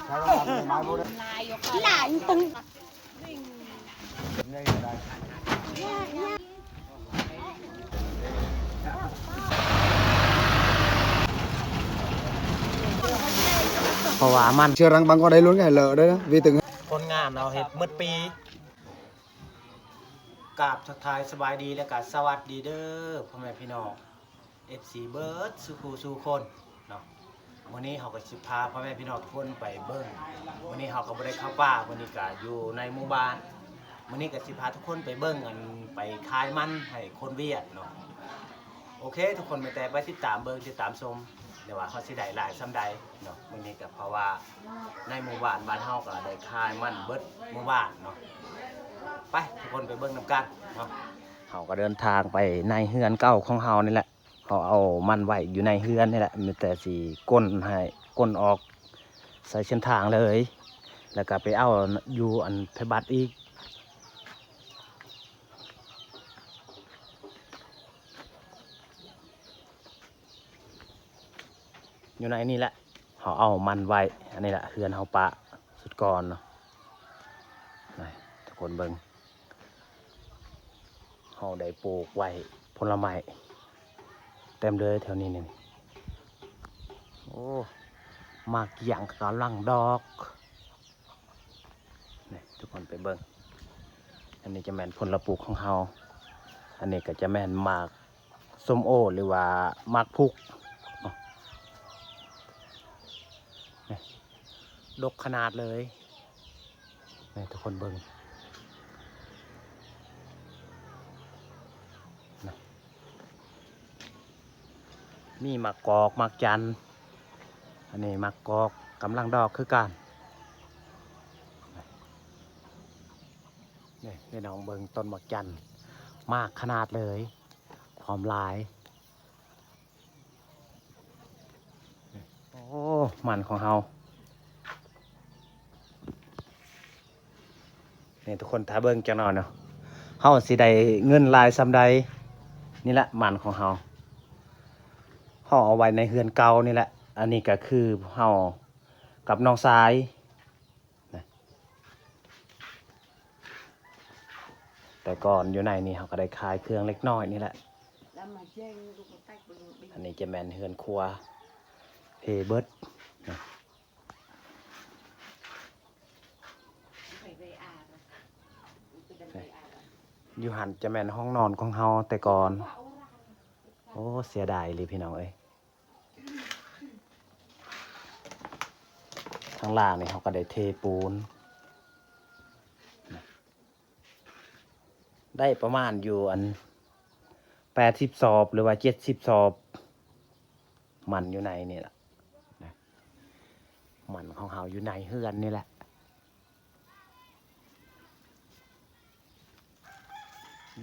ຫຼາຍຢູ່ ເພາະວ່າມັນ ເຊື່ອລັງບັງກໍໄດ້ລຸ້ນກັນເລີເດີ ວີຕຶງ ຄົນງານເຮົາເຮັດໝົດປີ. ກາບທັກທາຍສະບາຍດີ ແລະກະສະຫວັດດີເດີ ພໍ່ແມ່ພີ່ນ້ອງ ເອັຟຊີ ເບິດສູ່ຜູ້ສູ່ຄົນເນາະ. ມື້ນີ້ເຮົາກໍຊິພາພໍ່ແມ່ພີ່ນ້ອງທຸກຄົນໄປເບິ່ງ ມື້ນີ້ເຮົາກໍບໍ່ໄດ້ເຂົ້າປ່າ ມື້ນີ້ກໍຢູ່ໃນໝູ່ບ້ານ. ມື້ນີ້ກໍຊິພາທຸກຄົນໄປເບິ່ງ ອັນ ໄປຂາຍມັນໃຫ້ຄົນຫວຽດເນາະ. ໂອເຄ ທຸກຄົນ ແມ່ນແຕ່ໄປຕິດຕາມເບິ່ງ ຕິດຕາມຊົມ ແຕ່ວ່າເຮົາຊິໄດ້ຫຼາຍສ່ຳໃດເນາະ. ມື້ນີ້ກໍເພາະວ່າໃນໝູ່ບ້ານ ບ້ານເຮົາກໍໄດ້ຂາຍມັນເບິດໝູ່ບ້ານເນາະ. ໄປ ທຸກຄົນໄປເບິ່ງນຳກັນເນາະ. ເຮົາກໍເດີນທາງໄປໃນເຮືອນເກົ່າຂອງເຮົານີ້ແຫຼະ. ເຮົາເອົາມັນໄວ້ຢູ່ໃນເຮືອນນີ້ແຫຼະ ມີແຕ່ຊິຂົນໃຫ້ ຂົນອອກໃສ່ເສັ້ນທາງເລີຍ ແລ້ວກໍໄປເອົາຢູ່ອັນໄພບັດອີກ. ຢູ່ໃນນີ້ແຫຼະ ເຮົາເອົາມັນໄວ້. ອັນນີ້ແຫຼະເຮືອນເຮົາປະສຸດກ່ອນເນາະ. ນີ້ ທຸກຄົນເບິ່ງ ເຮົາໄດ້ປູກໄວ້ຜົນລະໄມ້ເຕັມເລີຍແຖວນີ້ນີ້. ໂອ້ ໝາກກ້ຽງກຳລັງດອກ. ນີ້ ທຸກຄົນໄປເບິ່ງ ອັນນີ້ຈະແມ່ນຜົນລະປູກຂອງເຮົາ. ອັນນີ້ກໍຈະແມ່ນໝາກສົ້ມໂອ ຫຼືວ່າໝາກພຸກເນາະ. ນີ້ ດົກຂະໜາດເລີຍ. ນີ້ ທຸກຄົນເບິ່ງ ນີ້ ມີໝາກກອກ ໝາກຈັນ. ອັນນີ້ໝາກກອກກຳລັງດອກຄືກັນ. ນີ້ ພີ່ນ້ອງເບິ່ງຕົ້ນໝາກຈັນ ໝາກຂະໜາດເລີຍ ຄວາມຫຼາຍ. ໂອ້ ມັນຂອງເຮົາ ນີ້ ທຸກຄົນຖ້າເບິ່ງຈັກໜ້ອຍເນາະ ເຮົາຊິໄດ້ເງິນຫຼາຍສ່ຳໃດ. ນີ້ແຫຼະມັນຂອງເຮົາ ເຮົາເອົາໄວ້ໃນເຮືອນເກົ່ານີ້ແຫຼະ. ອັນນີ້ກໍຄືເຮົາກັບນ້ອງຊາຍ ນະ ແຕ່ກ່ອນຢູ່ໃນນີ້ເຮົາກໍໄດ້ຂາຍເຄື່ອງເລັກນ້ອຍນີ້ແຫຼະ. ອັນນີ້ຈະແມ່ນເຮືອນຄົວເພເບິດນະ. ຢູ່ຫັ້ນຈະແມ່ນຫ້ອງນອນຂອງເຮົາແຕ່ກ່ອນ. ໂອ້ ເສຍດາຍອີ່ຫຼີພີ່ນ້ອງເອີຍ. ທາງລ່າງນີ້ເຮົາກໍໄດ້ເທປູນ ໄດ້ປະມານຢູ່ອັນແປດສິບສອບ ຫຼືວ່າເຈັດສິບສອບ. ມັນຢູ່ໃນນີ້ລະ ມັນຂອງເຮົາຢູ່ໃນເຮືອນນີ້ແຫຼະ.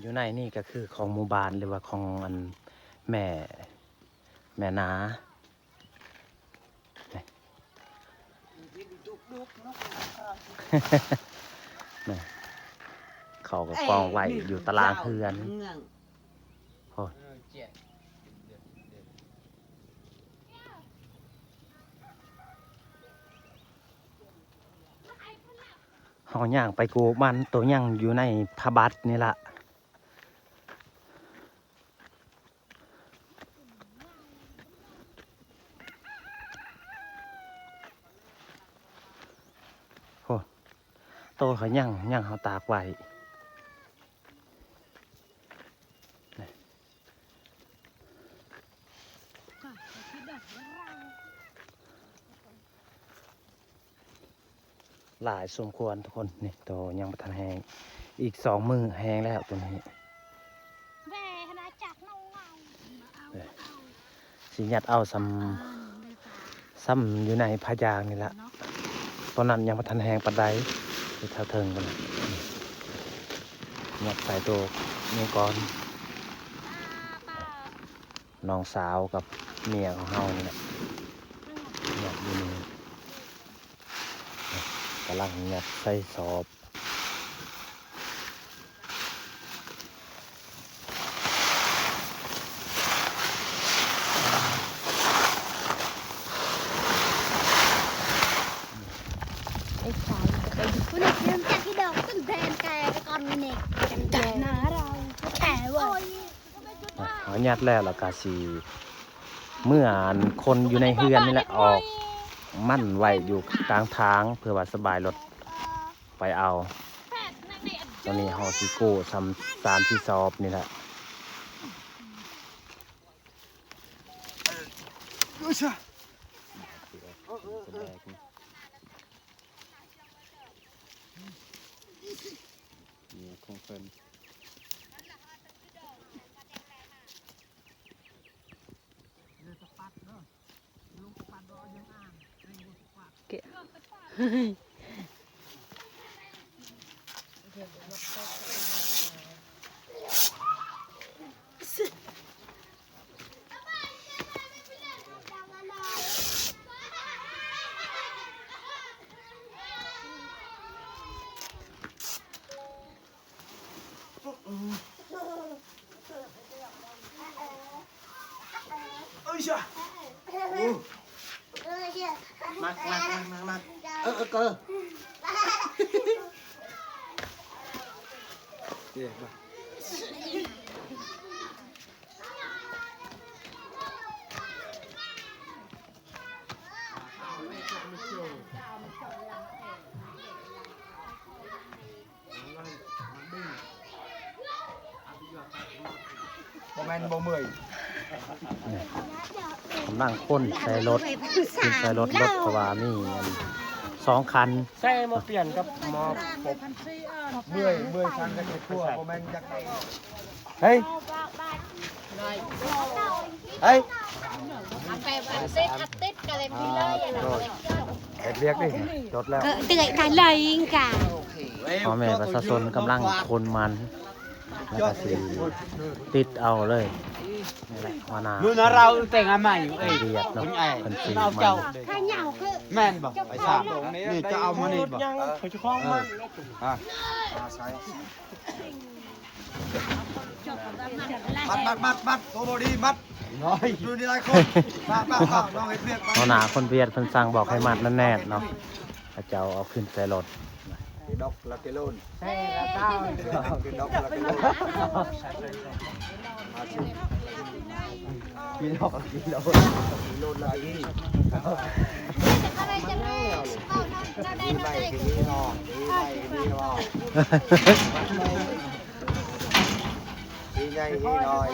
ຢູ່ໃນນີ້ກໍຄືຂອງໝູ່ບ້ານ ຫຼືວ່າຂອງອັນແມ່ ແມ່ນາ. ນີ້ ເຂົາກໍກອງໄວ້ຢູ່ຕາລາງເຮືອນ. ໂອ້ ເຮົາຍ່າງໄປກູມັນໂຕຍັງຢູ່ໃນພະບັດນີ້ລະ. ໂອ້ ໂຕເຂົາຍັງ ຍັງເຮົາຕາກໄວ້. ຫຼາຍສົມຄວນທຸກຄົນ. ນີ້ ໂຕຍັງບໍ່ທັນແຫ້ງ ອີກສອງມື້ແຫ້ງແລ້ວໂຕນີ້. ຊິຍັດເອົາສ່ຳ ສ່ຳຢູ່ໃນຜ້າຢາງນີ້ລະ. ຕອນນັ້ນຍັງບໍ່ທັນແຮງປານໃດ ຢູ່ແຖວເທິງພຸ້ນນະ. ຍັດໃສ່ໂຕນີ້ກ່ອນ. ນ້ອງສາວກັບເມຍຂອງເຮົານີ້ແຫຼະ ຍັດຢູ່ນີ້ ກຳລັງຍັດໃສ່ສອບ. ອ ເຮົາຍັດແລ້ວ ແລ້ວກະຊິເມືອ ອັນຄົນຢູ່ໃນເຮືອນນີ້ແຫຼະ ອອກມັ້ນໄວ້ຢູ່ກາງທາງ ເພື່ອວ່າສະບາຍລົດໄປເອົາ. ຕອນນີ້ເຮົາຊິກູ້ຊ້ຳ ສາມສີ່ສອບນີ້ແຫຼະ. ບໍ່ແມ່ນບໍ່ເມື່ອຍ ກຳລັງຂົນໃສ່ລົດ ຂຶ້ນໃສ່ລົດ ລົດ ເພາະວ່າມີອັນສອງຄັນ ໃສ່ໝໍປ່ຽນກັບໝໍປົກ. ເມື່ອຍ ເມື່ອຍ ສັນກະເຈັບຕົວ ບໍ່ແມ່ນຢາກໄດ້ ເຮີ້ຍ ເຮີ້ຍ ເຮັດວຽກນີ້ ຈົດແລ້ວ ເອີ ເດືອຍກະເລີຍກະ ພໍ່ແມ່ປະຊາຊົນກຳລັງຂົນມັນ ແລ້ວກະຊິຕິດເອົາເລີຍ. ນີ້ແຫຼະ ຫົວໜ້າ ເພິ່ນວຽດເນາະ ເພິ່ນຊື້ມັນ ແມ່ນບໍ່? ໄອ້ສາມ ນີ້ຈະເອົາມານີ້ບໍ່? ເອີ ອາ ມັດ ມັດ ມັດ ມັດ ໂຕບໍ່ດີ ມັດ ຢູ່ນີ້ຫຼາຍຄົນ ມາ ມາ ມາ ນ້ອງເຮັດວຽກ ມາ ຫົວໜ້າຄົນຫວຽດເພິ່ນສັ່ງບອກໃຫ້ມັດແໜ້ນໆເນາະ ເຂົາເຈົ້າເອົາຂຶ້ນໃສ່ລົດ ດອກລະກິໂລນ ດອກລະກິໂລນ ມາຊິ ກິໂລ ກິໂລ ກິໂລລະອີ ປີໃໝ່ປີນີ້ເນາະ ປີໃໝ່ປີນີ້ເນາະ. ທີ່ໃຫຍ່ທີ່ນ້ອຍ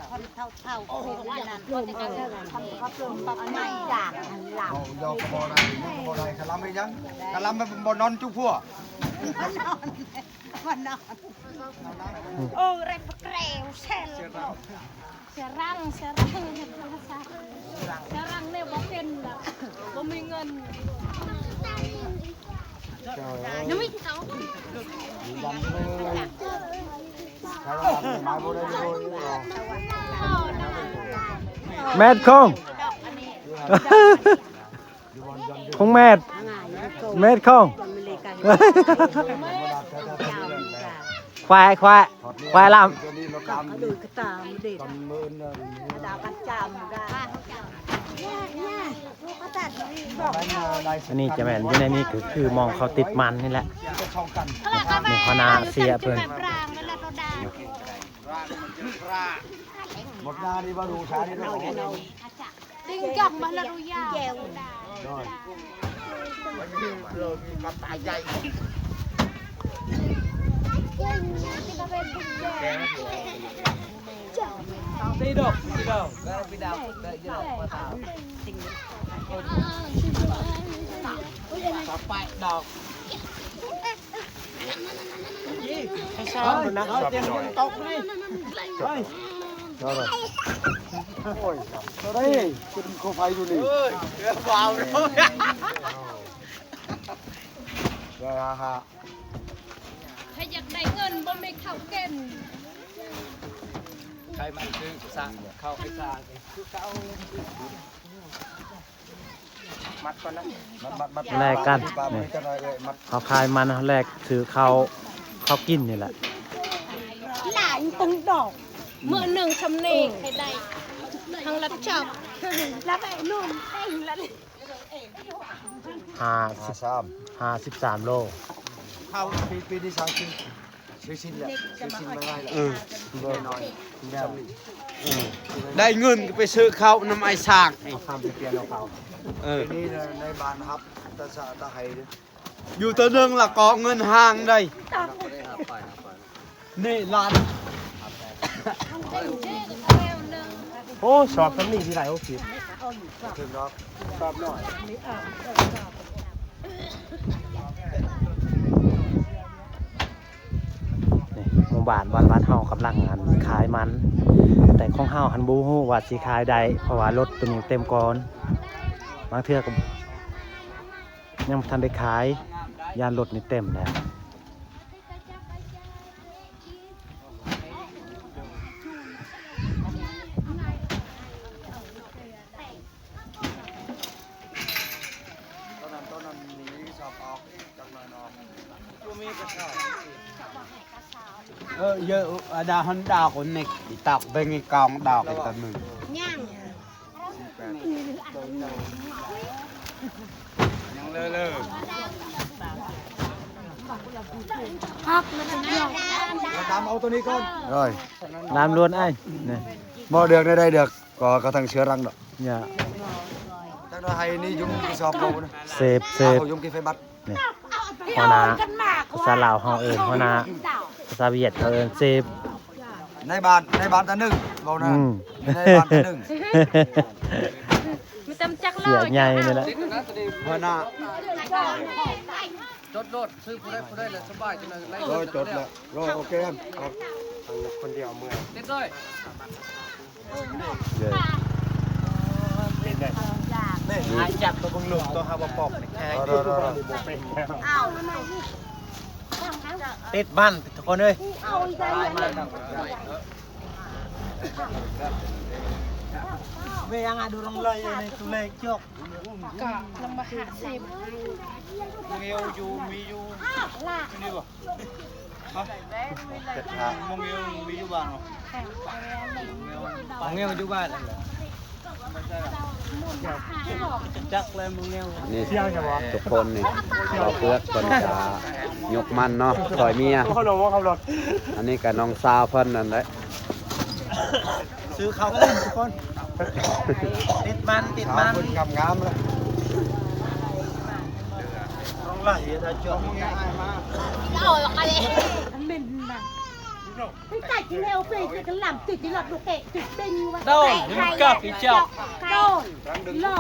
ຄົນເຖົ້າໆ ເປັນອັນນັ້ນ ເຂົາເອີ້ນປັບໃໝ່ ຢາກອັນລຳ ເວົ້າຢອກກໍບໍ່ໄດ້ ບໍ່ໄດ້ ຄະລຳເຮັດຫຍັງ ຄະລຳມັນບໍ່ນອນຈຸພົວ ບໍ່ນອນ ບໍ່ນອນ ໂອ້ ແຣບແກຣວແຊລ Serang, serang, serang, serang ນີ້ບໍ່ເປັນລະ ບໍ່ມີເງິນ. ແມດຄົງ ຄົງແມດ ແມດຄົງ ຄວາຍ ຄວາຍ ຄວາຍລຳ. ອັນນີ້ຈະແມ່ນຢູ່ໃນນີ້ ຄື ຄືໝ່ອງເຂົາຕິດມັນນີ້ແຫຼະ ໃນຄະນະເຊຍເພິ່ນ ໂອ້ຍ ເທົ່າໃດ ເປັນໂຄໄຟຢູ່ນີ້ ເອີ ເອີ ວ້າວ ໃຜຢາກໄດ້ເງິນ ບໍ່ມີເຂົ້າກິນ ໃຜມັນຊື້ສະ ເຂົ້າໄປສາ ຄືເກົ່າ. ມັດກ່ອນນະ ມັດ ມັດ ມັດ ແລກກັນ ນີ້ ເຮົາຂາຍມັນ ເຮົາແລກຊື້ເຂົ້າ ເຂົ້າກິນນີ້ແຫຼະ ຫຼາຍຕັ້ງດອກ ມື້ໜຶ່ງຊ່ຳນີ້ໃຫ້ໄດ້ ທັງຮັບຈອບ ຮັບໄອ້ໜຸ່ມເອງລະ ຫ້າສິບ ຫ້າສາມ ຫ້າສິບສາມໂລ. ເຂົ້າປີ ປີນີ້ສາມສິບ ຊື້ຊິ້ນແລ້ວ ຊື້ຊິ້ນມາໄວ້ແລ້ວ ເອີ ແນ່ນອນ ເອີ ໄດ້ເງິນກໍໄປຊື້ເຂົ້ານຳອ້າຍຊ້າງອີກ ເອົາຄຳໄປປ່ຽນເອົາເຂົ້າ ເອີ ປີນີ້ໃນບ້ານຮັບແຕ່ສະຕາໄຫເດີ ຢູ່ແຕ່ໜຶ່ງລະກໍເງິນຫ້າງໄດ໋ ນີ້ລ້ານ ໂອ້ ສອບສ່ຳນີ້ຊິໄດ້ຫົກສິບ ບໍ່ເຖິງດອກ ສອບໜ້ອຍ ນີ້ ໝູ່ບ້ານ ບ້ານ ບ້ານເຮົາກຳລັງ ອັນ ຂາຍມັນ ແຕ່ຂອງເຮົາຫັ້ນບໍ່ຮູ້ວ່າຊິຂາຍໄດ້ ເພາະວ່າລົດໂຕນີ້ເຕັມກ່ອນ ບາງເທື່ອກໍຍັງບໍ່ທັນໄດ້ຂາຍ ຢ້ານລົດນີ້ເຕັມແລ້ວ. ເອີ ເຢີ ອາດາ ຮັນດາ ຄົນເນັກ ອີຕອກ ເບັງ ກອງ ດອກ ອີຕອນໜຶ່ງ ຍັງ ຍັງເລີເລີ ຕາມເອົາໂຕນີ້ກ່ອນ ໂອ້ຍ ນ້ຳລ້ວນອ້າຍ ນີ້ ບໍ່ເດືອກໄດ້ ເດືອກ ກໍກະທັງເຊື້ອລັງດອກ ຢ່າ ຈັກໜ້ອຍໃຫ້ນີ້ຍຸງທີ່ຊອບບໍ່ນະ ເສບ ເສບ ເອົາຍຸງທີ່ໄຟບັດ ນີ້ ຫົວໜ້າ ພາສາລາວເຮົາເອີ້ນຫົວໜ້າ ພາສາຫວຽດເຂົາເອີ້ນເຊຟ ໃນບ້ານ ໃນບ້ານຕາໜຶ່ງ ເວົ້ານະ ອືມ ໃນບ້ານຕາໜຶ່ງ ມັນຈຳຈັກເລົ່າ ເສຍໃຫຍ່ນີ້ແຫຼະ ຫົວໜ້າ ຈົດໂລດ ຊື່ຜູ້ໃດຜູ້ໃດລະສະບາຍ ຈັກໜ້ອຍໄລ່ ໂອ້ຍ ຈົດແລ້ວ ໂອ້ຍ ໂອເຄ ຄົນດຽວເມື່ອຍ ຕິດເລີຍ. ເປັນໄດ໋ ນີ້ ຫາຈັບຕົວເບິ່ງລູກ ຕົວຫາບໍ່ປອກນີ້ ແຄ່ ເອົາ ຕິດມັນທຸກຄົນເອີຍ ເອົາ ເວລາງາດູລົງເລີຍໃນຕຸເລກຈົກ ກະລຳບາກຫາເສບ ເອວຢູ່ ມີຢູ່ ນີ້ບໍ່? ຮະ? ມອງເອວມີຢູ່ບ້ານບໍ່? ມອງເອວຢູ່ບ້ານ ຈັກແລ້ວມອງເອວ ນີ້ ທຸກຄົນນີ້ ບ່າວເຜືອກເພິ່ນຈະຍົກມັນເນາະ ຊ່ອຍເມຍ ອັນນີ້ກະນ້ອງສາວເພິ່ນນັ້ນແຫຼະ. ຊື້ເຂົ້າເອີ້ນທຸກຄົນ ຕິດມັນ ຕິດມັນ ງາມໆ ລະ ລອງໄລ່ເຮັດໃຫ້ເຈົ້າ ເອົາລະກະເລີຍ ມັນເໝັນນະ ໄປໄກກິນແລ້ວ ໄປກະລຳຕິດ ຕິດລັດລູກເຕະ ຕິດເປັນຢູ່ວ່າ ໂດນ ມັນກັບອີເຈົ້າ ໂດນ ລອ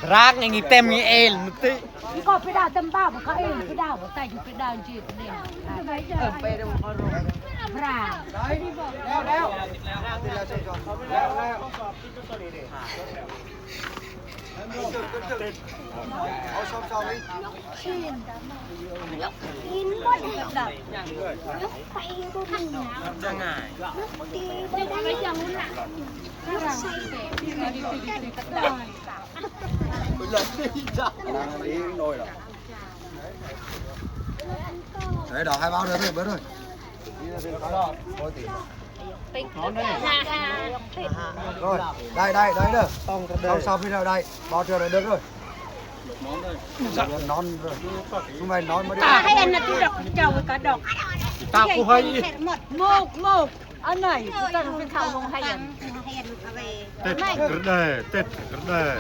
Rác ngay, ngay tem ngay el, nó tị. Có phải đào tâm bảo mà có el, phải đào, phải tay, phải đào gì, phải đào. Ờ, phải đào, phải đào. Ra. Đấy, đó, hai bao nữa thôi, bớt thôi. Rồi, đây, đây, đây nữa. Không sao, phi nào, đây. Bao trưa là được rồi. Non rồi. Chúng mày non mà đi. Ta hay ăn là tí độc, chào với cá độc. Ta cũng hay. Một, một, một. Ăn này, chúng ta phải thảo luận hay ăn. Tết Cà Đê, Tết Cà Đê.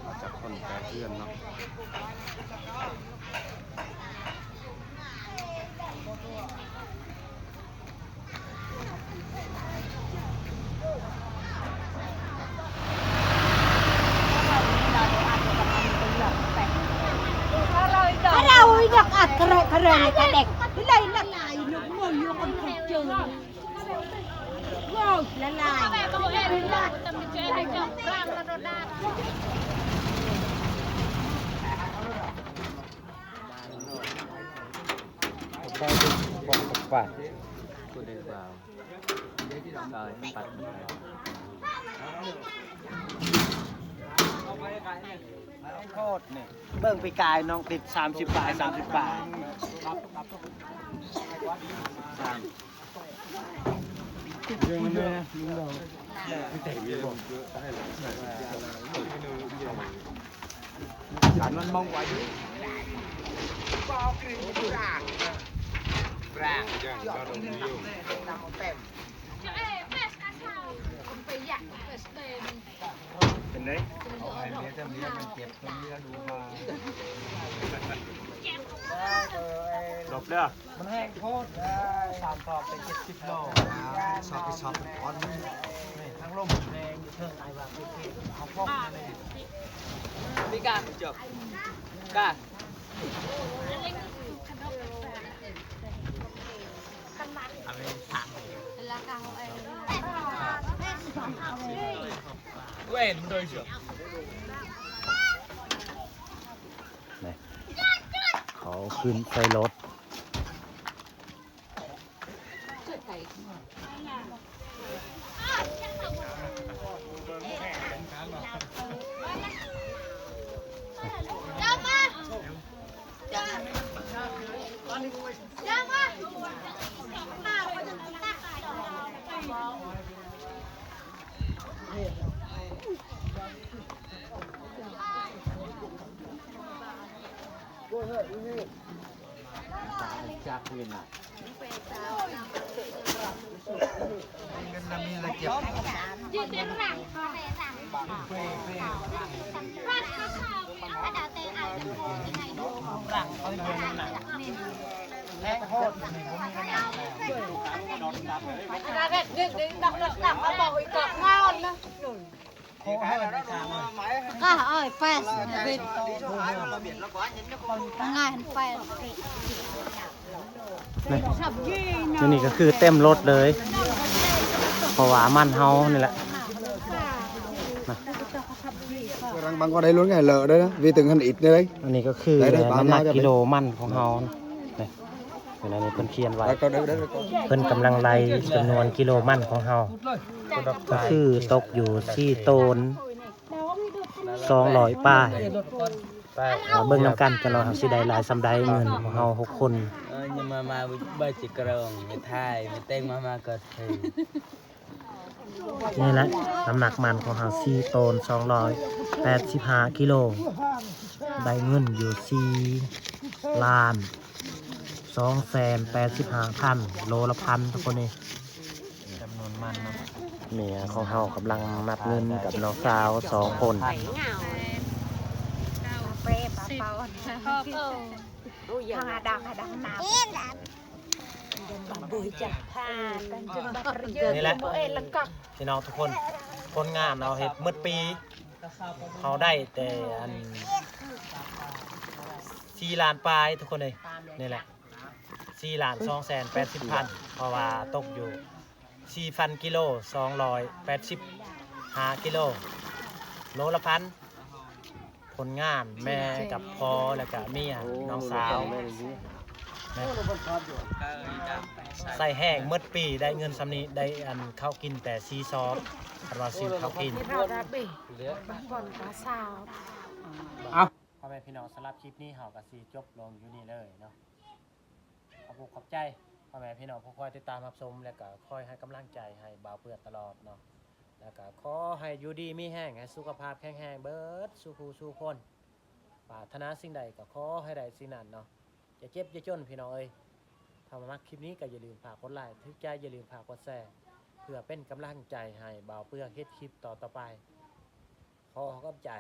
ມາຈາກຄົນໃກ້ເຮືອນເນາະ Harawi nak at kare-kare ni kadek. Hilay na lain mo yung ang picture. Wow, lalay. ໂຄດນີ້ ເບິ່ງປີກາຍນ້ອງຕິດສາມສິບປາຍ ສາມສິບປາຍ. ເລື່ອງແມ່ ລຸງດອກ ແຕ່ມີບໍ່? Kan man mong waju. Brang. Pen dai. ຈົບແລ້ວ. ມັນແຮງໂພດ ເອີ ສາມສອບເປັນເຈັດສິບໂລ ສອບທີ່ສອບອອນ ນີ້ທາງລົມແຮງຢູ່ເທິງ ອ້າຍວ່າເພເພເອົາພວກນີ້ ມີການຈົບ ການ ເວັນ ມັນໂດຍເຊື່ອ ນີ້ ເຂົາຂຶ້ນໃສ່ລົດ. ນີ້ ຢູ່ນີ້ກໍຄືເຕັມລົດເລີຍ ເພາະວ່າມັນເຮົານີ້ແຫຼະ. Orang bang kau dah lu ngai le dah, wi teng han it ni lai. ອັນນີ້ກໍຄືນ້ຳໜັກກິໂລມັນຂອງເຮົາ. ນີ້ ເວລານີ້ເພິ່ນຂຽນໄວ້ ເພິ່ນກຳລັງໄລ່ຈຳນວນກິໂລມັນຂອງເຮົາ ກໍຄືຕົກຢູ່ສີ່ໂຕນສອງຮ້ອຍປາຍ. ມາເບິ່ງນຳກັນ ຈັກໜ່ອຍເຮົາຊິໄດ້ຫຼາຍສ່ຳໃດ ເງິນຂອງເຮົາຫົກຄົນ. Mama baca kerong, mithai, miteng mama kot. ນີ້ແຫຼະ ນ້ຳໜັກມັນຂອງເຮົາ ສີ່ໂຕນສອງຮ້ອຍແປດສິບຫ້າກິໂລ ໄດ້ເງິນຢູ່ສີ່ລ້ານສອງແສນແປດສິບຫ້າພັນ ໂລລະພັນ ທຸກຄົນເອີຍ. ຈຳນວນມັນເນາະ ເມຍຂອງເຮົາກຳລັງນັບເງິນກັບນ້ອງສາວສອງຄົນ. ນີ້ແຫຼະ ພີ່ນ້ອງທຸກຄົນ ຜົນງານເຮົາເຮັດໝົດປີ ເຮົາໄດ້ແຕ່ອັນສີ່ລ້ານປາຍ ທຸກຄົນເອີຍ. ນີ້ແຫຼະ ສີ່ລ້ານສອງແສນແປດສິບພັນ ເພາະວ່າຕົກຢູ່ສີ່ພັນກິໂລ ສອງຮ້ອຍແປດສິບຫ້າກິໂລ ໂລລະພັນ. ຜົນງານແມ່ກັບພໍ່ ແລ້ວກະເມຍ ນ້ອງສາວ ໃສ່ແຮງໝົດປີ ໄດ້ເງິນສ່ຳນີ້ ໄດ້ອັນເຂົ້າກິນແຕ່ສີ່ຊອບ ຄັນວ່າຊື້ເຂົ້າກິນ. ເອົາ ພໍ່ແມ່ພີ່ນ້ອງ ສຳລັບຄລິບນີ້ເຮົາກໍຊິຈົບລົງຢູ່ນີ້ເລີຍເນາະ. ຂອບອົກຂອບໃຈພໍ່ແມ່ພີ່ນ້ອງຜູ້ຄອຍຕິດຕາມຮັບຊົມ ແລະກໍຄອຍໃຫ້ກຳລັງໃຈໃຫ້ບ່າວເປືອກຕະຫຼອດເນາະ ແລະກໍຂໍໃຫ້ຢູ່ດີມີແຮງ ໃຫ້ສຸຂະພາບແຂງແຮງເບິດສູ່ຜູ້ສູ່ຄົນ ປາດຖະໜາສິ່ງໃດກໍຂໍໃຫ້ໄດ້ສິ່ງນັ້ນເນາະ ຢ່າເຈັບຢ່າຈົນພີ່ນ້ອງເອີຍ. ຖ້າວ່າມັກຄລິບນີ້ກໍຢ່າລືມຝາກກົດໄລ ຖືກໃຈຢ່າລືມຝາກກົດແຊ ເພື່ອເປັນກຳລັງໃຈໃຫ້ບ່າວເປືອກເຮັດຄລິບຕໍ່ໆໄປ. ຂໍຂອບໃຈ.